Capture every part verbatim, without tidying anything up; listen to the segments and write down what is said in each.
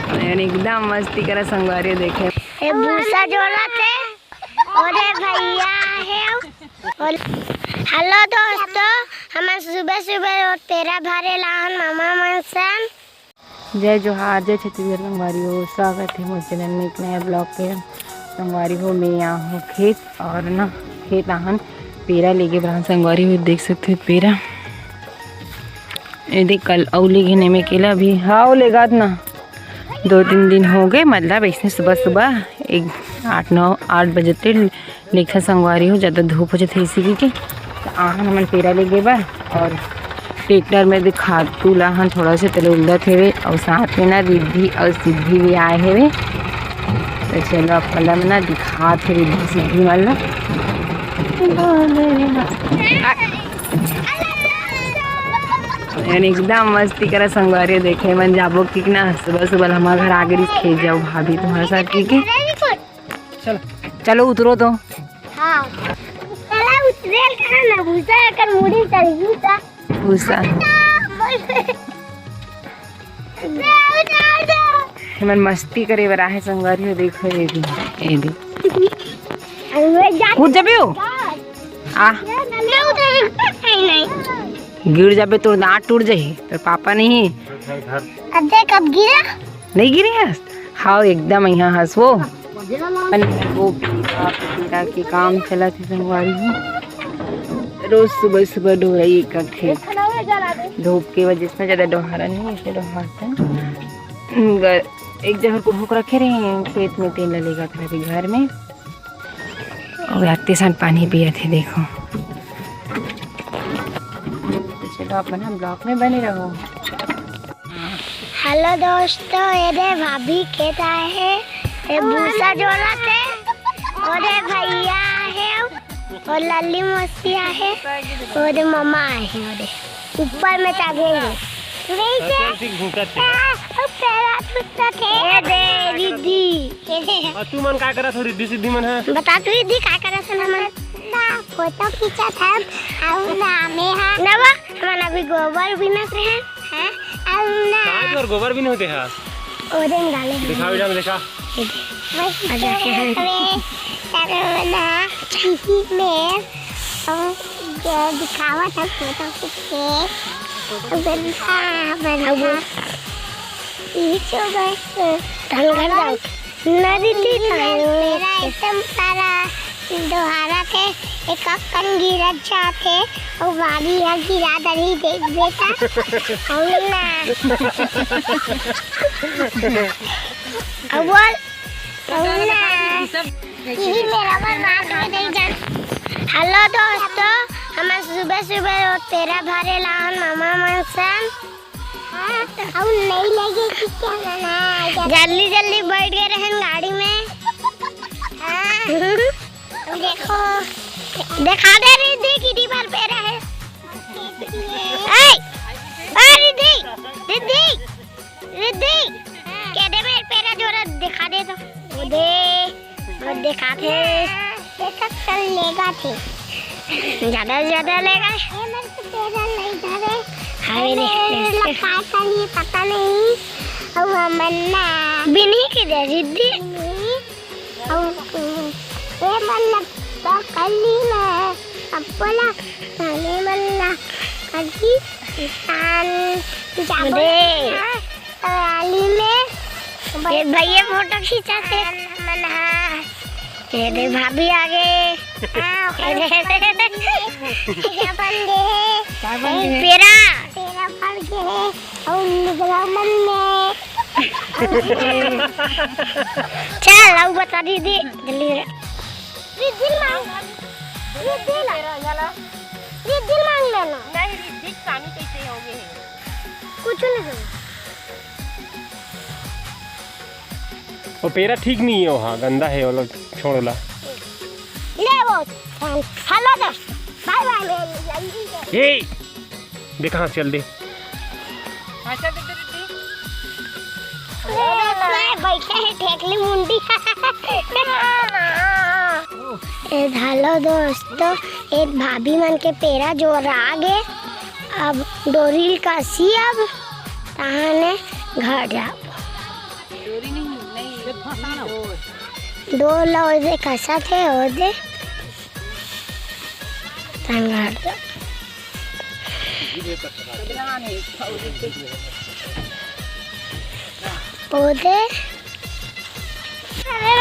एकदम मस्ती करा संगवारी हो, देखे। ए भूसा जोड़त हे, ओरे भैया हे। और हेलो दोस्तों, हमन सुबह सुबह पेरा भरे ला आन मामा मन सन। जय जोहार, जय छत्तीसगढ़ संगवारी हो, स्वागत हे मोर चैनल में एक नया ब्लॉग के। संगवारी हो, मैं यहाँ हूँ खेत और ना खेत आहन पेरा लेगे बर आहन संगवारी हो, देख सकते हो पेरा। ये देख कल अउ लेगे ने में केला भी, हाँ, लेगात ना। दो तीन दिन हो गए, मतलब ऐसने सुबह सुबह एक आठ नौ आठ बजे ते लेखा संगवारी हो, ज़्यादा धूप हो जाथे इसी के। तो आहन हमन पेरा लेगे बर और ट्रैक्टर में दे खातू ला हन थोड़ा से तेल उलदत हेवे और साथ में ना रिद्धि और सिद्धि भी आए हेवे। तो चलो आप कलम ना दिखात हे रिद्धि सिद्धि मन ला। यानी एकदम मस्ती करा संगवारी हो, देखे मन जाबो कि ना सुबह सुबह हमारे घर आगे रिस खेत जाओ भाभी तुम्हारे साथ की के। चलो, चलो उतरो तो। हाँ। चला उतरेल कहाँ ना भूसा एकर मुड़ी चढ़ गई ता। भूसा। हमन मस्ती करे बर आहे संगवारी हो, देखो ये भी, ये भी। कूद जाबे हो? आ। गिर जाबे, तोर दांत टूट जाही, तोर पापा नहीं। अब देख, अब गिरा। नहीं गिरे हस? हाँ, एकदम यहाँ हस वो। अपन गोभी का पेरा के काम चलत हे संगवारी हो। रोज सुबह सुबह डोहराई करथे। धूप के वजह से ज्यादा डोहारा नहीं, ऐसे डोहारते हैं। ग-, एक जगह को भूख रखे रहे हैं, खेत में तेल लेगा था अभी घर में। और आते सन पानी पियत हे, देखो। तो चलो, अपन हम ब्लॉग में बने रहो। हेलो दोस्तों, ये दे भाभी खेत आए हे, ये भूसा जोड़त हे, और ये भैया आए हे, और लल्ली मौसी आए हे, और ये मम्मा आए हे, और ये ऊपर में चढ़ेंगे। नहीं से, अच्छा, ठीक भूखत हे। आ, ओ पैरा छूटत हे। ये दे दीदी, ये दे। और तू मन का करत हो रिद्धि सिद्धि मन है? बता तू रिद्धि का करत हन हमन? ना, फोटो खींचत हन, और ना में हा। ना वा, हमन अभी गोबर बिनत रहे हैं। हाँ, अब ना। कहाँ तोर गोबर भी नहीं होते हा? ओजन डाले हैं। दिखा बेटा, दिखा। बस मजा के है। अबे, अबे ना, चंकी में, अब जो दिखावा था फोटो खींच के। अब हाँ, बना। अब ये जो बस। धन घर जाओ। नदी थी मेरा एकदम सारा डोहारा थे, एक अक्कन गिरत जाथे, अउ बारी ह गिरा दरी देख बेटा। अउ ना। अउ बोल, अउ ना। यही मेरा बर्बाद हो गई जान। हेलो दोस्तों, हम सुबह सुबह पेरा भरे लाहन मामा मन सन। हाँ, तो हम नहीं लेंगे कि क्या करना है? जल्दी जल्दी बैठ गए रहन गाड़ी में। हाँ। देखो, दिखा दे रिद्धि, कितनी बार पेरा है। ए, ए रिद्धि, रिद्धि, रिद्धि, के दे मेरे पेरा जोरा दिखा दे तो। वो दे। और दिखाथे। ये सब चल लेगा थे। ज्यादा से ज्यादा लेगा। ये मेरे को तेरा नहीं धरे। हाय रे, ये मेरे लखा था, ये पता नहीं। और वो मन्ना। बिन्ही के दे रिद्धि। बिन्ही। और ये मन्ना पकड़ ली ना। अब बोला, खाने मन्ना। कभी किसान जाबो अरे। ना। वाली में। ये भैया फोटो खींचा थे। मन हा। ये दे भाभी आ गए। हाँ, ये दे। अपन दे। पेरा। पेरा फल के है। और निकला मन में। चल, आओ बता दीदी, जल्दी। ये दिल मांग, ये दिल, ये दिल मांग लेना। नहीं, रिद्धि के सामी कैसे हो गए हैं? कुछ नहीं। वो पेरा ठीक नहीं है, वहाँ गंदा है, वो लोग छोड़ ला। ले वो, हेलो दोस्त, बाय बाय, मैं जल्दी से। ए, देखा चल दे। अच्छा, दे, दे, दे, दे। ए, मैं बैठे हैं ठेकली मुंडी। ए, हेलो दोस्तों, ए भाभी मन के पेरा जोरा गे, अब डोरी ल कसी अब, तहाने घर जाब। दो ला ओदे कसा थे, ओदे तंगार दो। ओदे।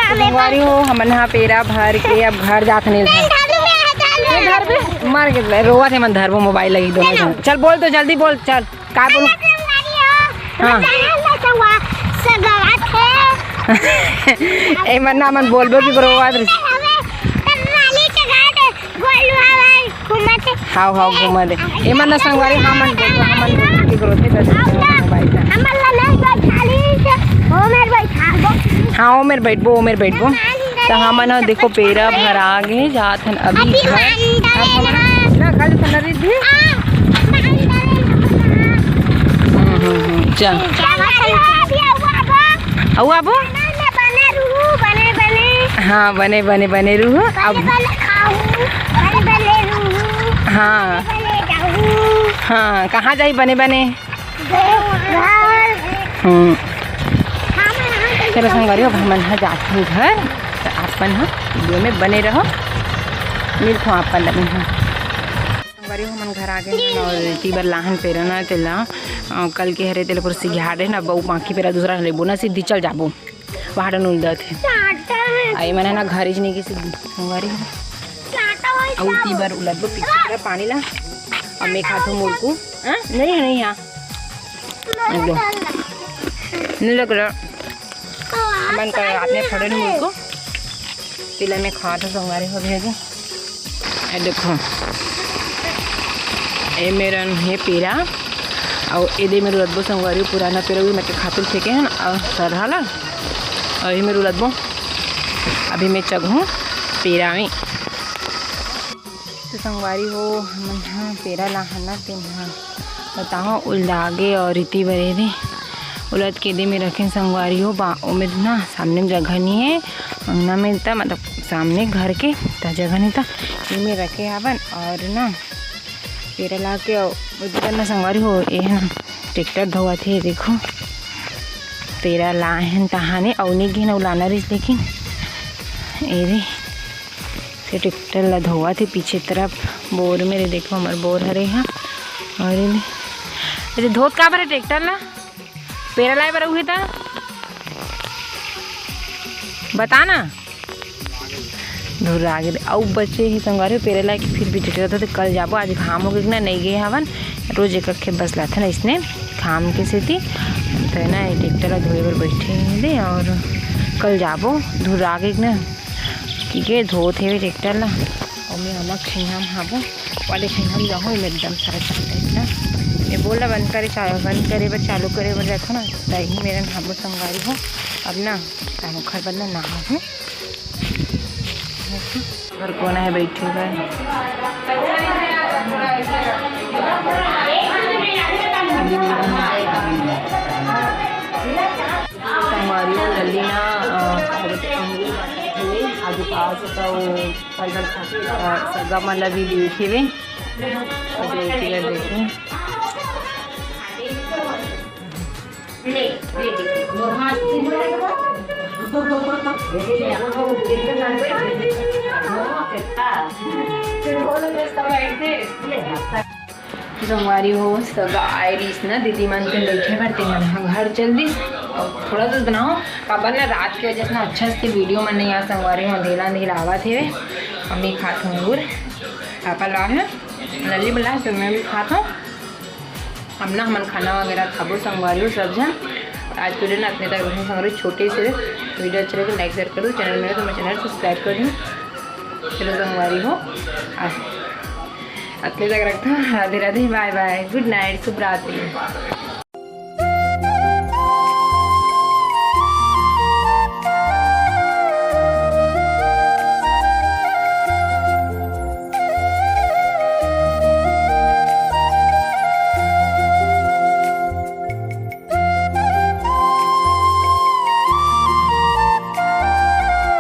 संगवारी हो, हमन हा पेरा भर के अब घर जात नहीं था। मर के रोवत हे मन, धरबो मोबाइल लगी दोनों झन। चल बोल तो, जल्दी बोल, चल। का बोलूं? हाँ। एमन ना मन बोलबो कि बरोबर। हाव, हाव, घूमत हे। एमन ना संगवारी, हाँ, मन बोलबो, हाँ, मन बोलबो कि बरोबर। हाँ, ओमेर बैठबो, ओमेर बैठबो। त हमन ह देखो, पेरा भरा गे, जात हन अभी अभी घर। मान अब हमन डरे ना। ना, कल तो नरी भी। हम्म, हम्म, हम्म, चल। अउ आबो? हाँ, बने, बने, बने रहू। अब हाँ। हाँ, कहाँ जाही बने, बने? हम्म। चलो संगवारी, अब हमन ह जाथन घर, त आप मन ह वीडियो में बने रहो, मिलथों आप मन ला। संगवारी, हमन घर आ गे हन अउ एती बर लाहन पेरा ना तेला, अ, कल के हरे तेला पूरा सिघाड़े ना, बहू बाकी पेरा दूसरा लेबो ना, सीधी चल जाबो, बाहर नूल देथे। आ, एमन ह ना घर ही नहीं गिस संगवारी। अउ एती बर उलदबो पीछे पूरा पानी ला, अउ मैं खाथों मुरकू। हाँ? नहीं, नहीं, हाँ। एकदम। नहीं लग रहा। मन कर रात में फड़न मुरकू। तेला मैं खाथों संगवारी हो भेजे। ए देखो। ए मेरन हे पेरा। अउ एदे मेर रद्दो संगवारी पुराना पेरा भी मैं खातुल फेंके हन अउ सरहा ला। अउ ये मेर रद्दो। अभी मैं चघहूँ पेरा में। तो संगवारी हो, हमन ह पेरा लाहन ना, तेन ह बताओ, उलदा गे अउ एती बरे रे, उलद के एदे में रखेन संगवारी हो, बा, ओमे ना सामने में जगह नहीं है, अंगना में त, मतलब, सामने घर के त जगह नहीं, त एमे रखे हावन अउ ना पेरा ला के अउ उधर ना संगवारी हो, ये है ना ट्रैक्टर धोवत हे, देखो, पेरा लाए हन तहाने, अउ नहीं गिन, अउ लाना रहिस, लेकिन ये रे, से ट्रैक्टर ला धोवत हे पीछे तरफ बोर में रे, देखो हमर बोर हरे हा। अउ ये ले, अरे धोत का बर हे ट्रैक्टर ला? पेरा लाए बर उहे ता बता ना। धुर्रा गे अउ बचे ही संगवारी पेरा लाए के फिर भी ट्रैक्टर ला धोते। कल जाबो, आज घाम हो गे ना, नहीं गे हवन। रोज एक अखे बस लाथन इसने घाम के सेती। तो ना ये ट्रैक्टर ला धोए बर बैठे हे दे अउ कल जाबो, धुर्रा गे ना। ठीक है, धोत हेवे ट्रैक्टर ला। अउ मैं हमर खैहा म हाबो, वाले खैहा म जाहूँ, मैं एकदम सारा चालू है ना। मैं बोला बंद करे, चालू, बंद करे बर, चालू करे बर जाथों ना, तही मेरन हाबो संगवारी हो। अब ना, तानो घर बर ना नहाहूँ। घर कोना है बैठे हुए। संगवारी हो, लल्ली ना, अ, अंगूर बांटत हे, आज उपास होता, वो फल फल खा के, अ, सगा मन ला भी देखे हुए। और जो कि ये देखे। ले, ले, ले, मोर हाथ से। संगवारी हो, सगा आए रहिस ना, दीदी मन के देखे बर, ते मन ह घर चल दिस। अउ थोड़ा सा बनाओ, काबर ना रात के वजह से ना अच्छा से वीडियो मन नहीं आ संगवारी हो, अंधेला अंधेला आवत हेवे। अम्मी खात हूँ अंगूर, पापा ला है, लल्ली बला है, तो मैं भी खात हूँ। अब ना हमन खाना वगैरह खाबो संगवारी हो सब झन। आज के वीडियो ना अतने तक रखहूँ संगवारी, छोटे से वीडियो अच्छा लगे तो like share कर दो, चैनल में तो मैं चैनल subscribe कर दूँ। चलो संगवारी हो, आज अतने तक रखता हूँ। Radhe Radhe, bye bye, good night, शुभ रात्रि।